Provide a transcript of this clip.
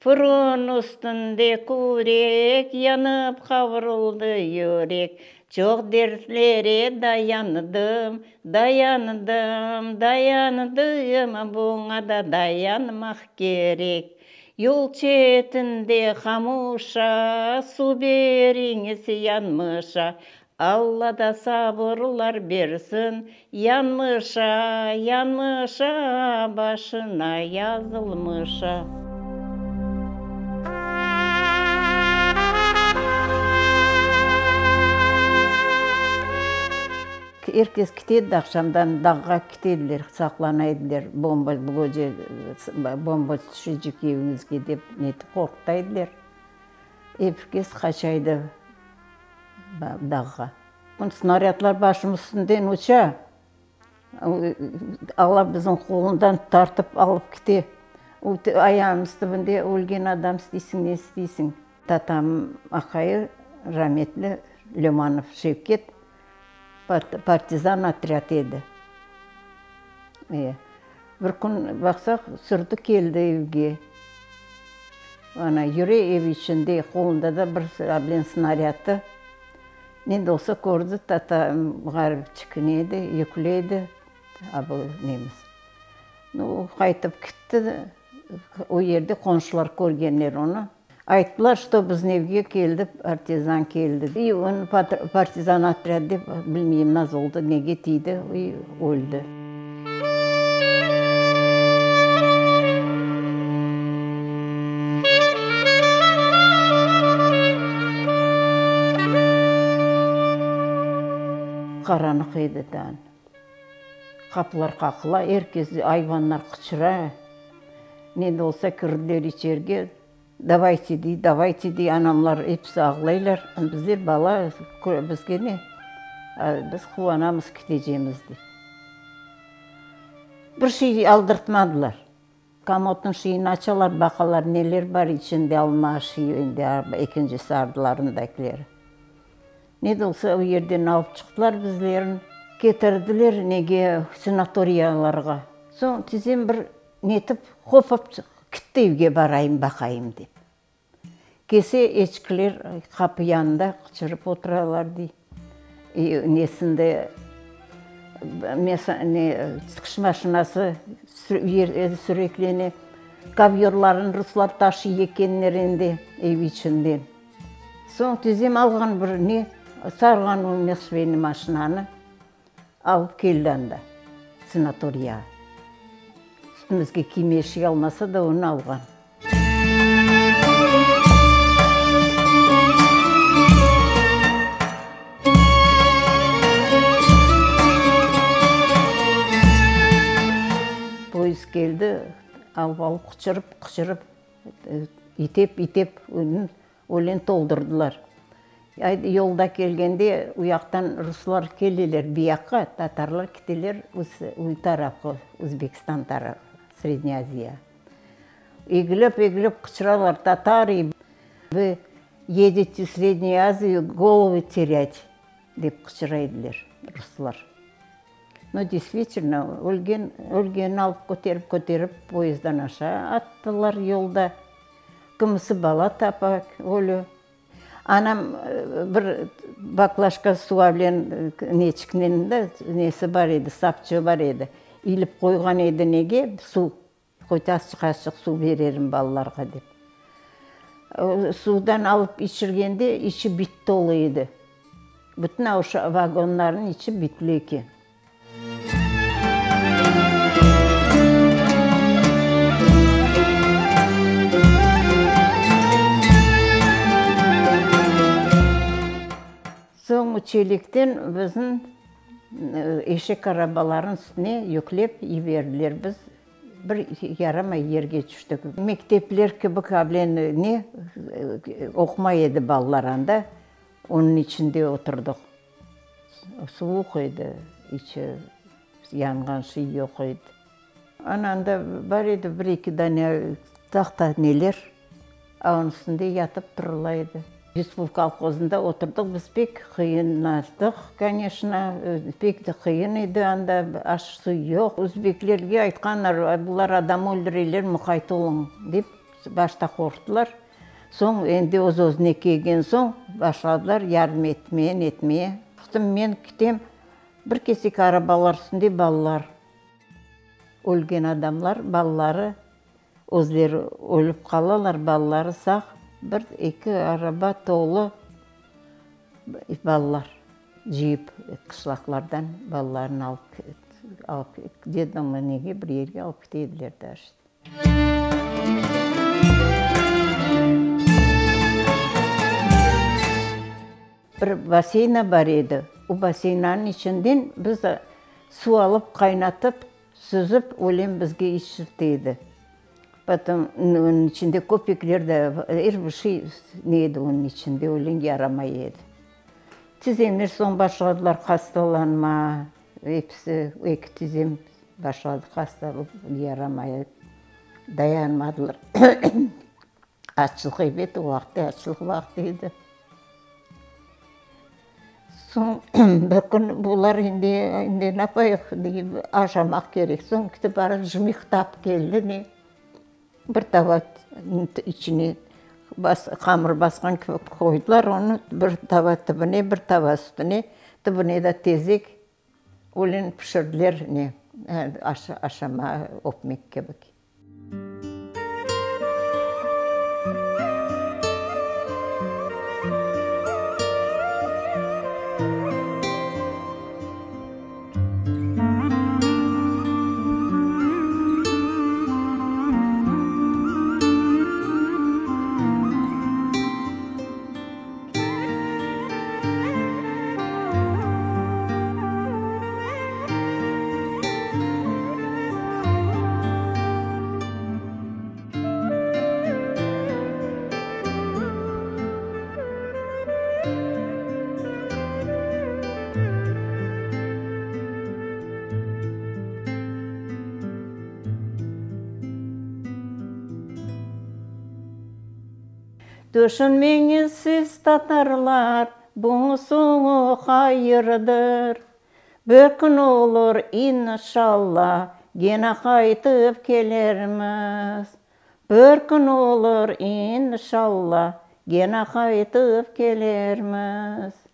Furun üstünde kürek, Yanıp qavruldı yürek. Çoq dertlere dayandım, Dayandım, dayandım, Buña da dayanmaq kerek. Yol çetinde hamuşa, Suv beriñiz yanmışa, Alla da sabırlar bersin, Yanmışa, yanmışa, Başına yazılmışa. Er kes kete edi aqşamdan, dağğa kete ediler, saqlana ediler, bomba, bu gece bomba tüşecek eviñizge dep netip qorquta ediler. Er kes qaça edi dağğa. Snarâdlar başımız üstünden uça, Alla bizim qolundan tartıp alıp kete. Ayağımız tübünde ölgen adam isteysiñ, ne isteysiñ. Tatam aqayı rametli Lömanov Şevket partizan otrâd edi. Bir kün baqsaq, sürdi keldi evge. Ana, yüre ev içinde, qolunda da bir ablen snarâdtı. Ne de olsa kördi, tatam ğaripçik ne edi, yüklü edi, a bu nemiz. Nu, qaytıp kitti, o yerde qonşular körgenler onı. Ayttılar, çto bizni evge keldi, partizan keldi. İ onı partizan otrâd dep, bilmeyim, naz oldı, nege tiydi, i öldi. Qaranlıq edi daa. Qapılar qaqıla, er kes, ayvanlar qıçıra. Ne de olsa kirdiler içerge. Davayte dey, davayte dey, anamlar episi ağlaylar. Bizler bala, bizge ne? Biz quvanamız ketecemiz dep. Bir şey aldırtmadılar. Komodnıñ şeyini açalar, baqalar neler bar içinde, alma şey, endi ekincisi ardılarındakileri. Ne de olsa o yerden alıp çıqtılar bizlerni, ketirdiler nege, sanatoriyalarğa. Soñ tizem bir netip, qopıp kitti evge barayım, baqayım dep. Kese eçkiler qapı yanında qıçırıp oturalar, dey. Nesinde, ne, tikiş maşinası süreklene, kovyorlarını ruslar taşıy ekenler endi ev içinden. Soñ tizem alğan bir ne, sarğan o mehşveyni maşinanı, alıp keldi anda, sanatoriyağa. Üstümizge kiyme şey almasa da, onı alğan. Poyezd keldi, alıp-alıp qıçırıp, qıçırıp, itep, itep, ölen toldurdılar. Yolda kelgende uyaqtan ruslar keleler buyaqqa, tatarlar kiteler uy tarafqa, Özbekistan taraf, Srednâya Aziya. Egilip, egilip qıçıralar, Tatarı, vı yedete v Srednюю Aziyu golovı terât, dep qıçıra ediler ruslar. No, deystvitelno, ölgen, ölgenini alıp köterip, köterip poyezddan aşağı attılar yolda. Kimisi bala tapa, ölü. Anam bir baklaşka suv bilen neçiknen de nesi bar edi, sapçığı bar edi. İlip qoyğan edi nege, suv. Qoyt azçıq-azçıq suv bererim balalarğa dep. Suvdan alıp içirgende içi bit tolu edi. Bütün vagonlarnıñ içi bitli eken. Soñ Çelikten bizni eşek arabalarınıñ üstüne yüklep yiberdiler. Biz bir yaramay yerge tüştik. Mektepler kibi qablen ne oqumay edi balalar anda, onıñ içinde oturdıq. Suvuq edi, içi, yanğan şey yoq edi. Ana, anda bar edi bir-eki dane tahta neler, onıñ üstünde yatıp turula edi. Yusupov kolhozında oturdıq, biz pek qıyınlaştıq, koneçno, pek de qıyın edi anda, aş-suv yoq. Özbeklerge aytqanlar, bular adam öldüreler, muqayt oluñ, dep. Başta qorqtılar, soñ endi öz-özüne kelgen soñ başladılar yardım etmeye, netmeye. Baqtım men kitem, bir kesek arabalar üstünde balalar, ölgen adamlar, balaları, özleri ölip qalalar, balaları sağ, bir, eki araba tolu balalar cıyıp qışlaqlardan balalarını alıp, alıp detdomğa nege bir yerge alıp kete ediler da işte. Bir baseyna bar edi. O baseynanıñ içinden biz suv alıp qaynatıp, süzip, öyle bizge içirte edi. Potom, onıñ içinde köpekler de, er bir şey ne edi onıñ içinde, öyle yaramay edi. Tizemler soñ başladılar hastalanma, episi, eki tizem başladı hasta olıp, yaramay, dayanmadılar. Açlıq ebet, o vaqıtta açlıq vaqtı edi. Soñ bir kün bular endi, endi napayıq, aşamaq kerek. Soñ ketip barıp jmih tapıp keldi ne, bir tava içine hamır basqan kibi qoydılar onı, bir tava tübüne, bir tava üstüne, tübüne de tezek, öyle pişirdiler ne, aşama, ötmek kibi. Tüşünmeñiz siz, tatarlar, Bunıñ soñu hayırdır. Bir kün olur, inşalla, Gene qaytıp kelermiz. Bir kün olur, inşalla, Gene qaytıp kelermiz.